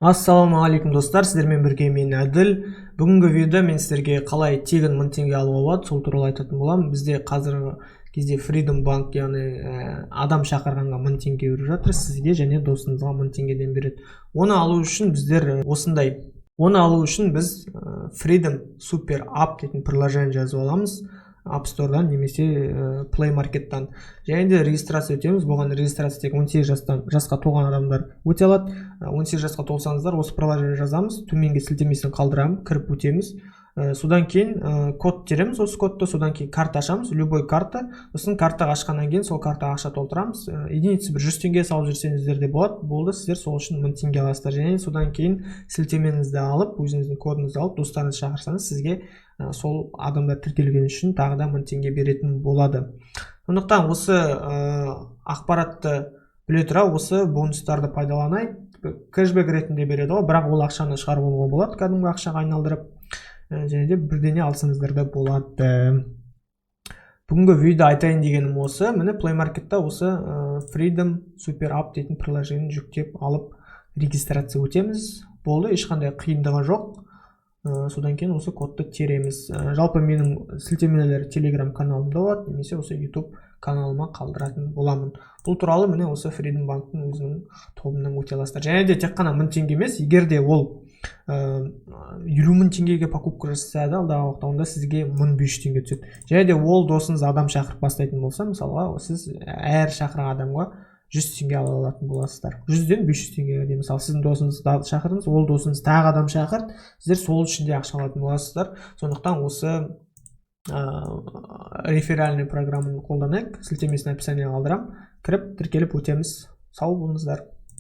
Ассалаумағалейкум, достар! Сіздермен бірге мен, Әділ. Бүгінгі видеода мен сіздерге қалай тегін 1000 теңге алуға болады, сол туралы айтатын боламын. Бізде қазіргі кезде Freedom Bank, яғни адам шақырғанға 1000 теңге беріп жатыр. Сізге және досыңызға 1000 теңгеден береді. Оны алу үшін біздер осындай, оны алу үшін біз Freedom Super App дейтін приложение жазып аламыз App Store'дан немесе Play Market'тан және де регистрация өтеміз. Бұған регистрация тек 18 жасқа толған адамдар өте алады. 18 жасқа толсаңыздар, осы приложение жазамыз, төменге сілтемесін қалдырамын, кіріп өтеміз. Содан кейін код тереміз, осы кодты. Содан кейін карта ашамыз, любой карта. Сосын картаға ашқаннан кейін сол картаға ақша толтырамыз. Единица бір 100 теңге салып жүрсеңіздер де болады. Болды, сіздер сол үшін 1000 теңге аласыздар. Және содан кейін сілтемеңізді алып, өзіңіздің кодыңызды алып, достарыңызды шақырсаңыз, сізге сол адамдар тіркелген үшін тағы да 1000 теңге беретін болады. Сондықтан осы ақпаратты біле тұра, осы бонустарды пайдаланайық. Кэшбэк ретінде береді ғой, бірақ ол ақшаны шығарып алуға болады кәдімгі ақшаға айналдырып. Және де бірдеңе алсаңыздар да болады. Бүгінгі видеода айтайын дегенім осы. Міне, Play Marketта осы Freedom Super App дейтін приложение жүктеп алып, регистрация өтеміз. Болды, ешқандай қиындығы жоқ. Содан кейін осы кодты тереміз. Жалпы менің сілтемелер Телеграм каналымда болады немесе осы YouTube каналыма қалдыратын боламын. Бұл туралы, міне, осы Freedom Банктың өзінің тобынан өте аласыздар. Және де тек қана 1000 теңге емес, егер де ол 50 000 теңгеге покупка жасаса да алдағы уақытта, онда сізге 1500 теңге түседі. Және де ол досыңыз адам шақырып бастайтын болса, мысалға, сіз әр шақырған адамға 100 теңге ала алатын боласыздар, 100-ден 500 теңгеге дейін. Мысалы, сіздің досыңызды шақырдыңыз, ол досыңыз тағы адам шақырды, сіздер сол үшін де ақша алатын боласыздар. Сондықтан осы реферальный программаны қолданайық. Сілтемесін описание ға қалдырамын, кіріп, тіркеліп өтеміз. Сау болыңыздар!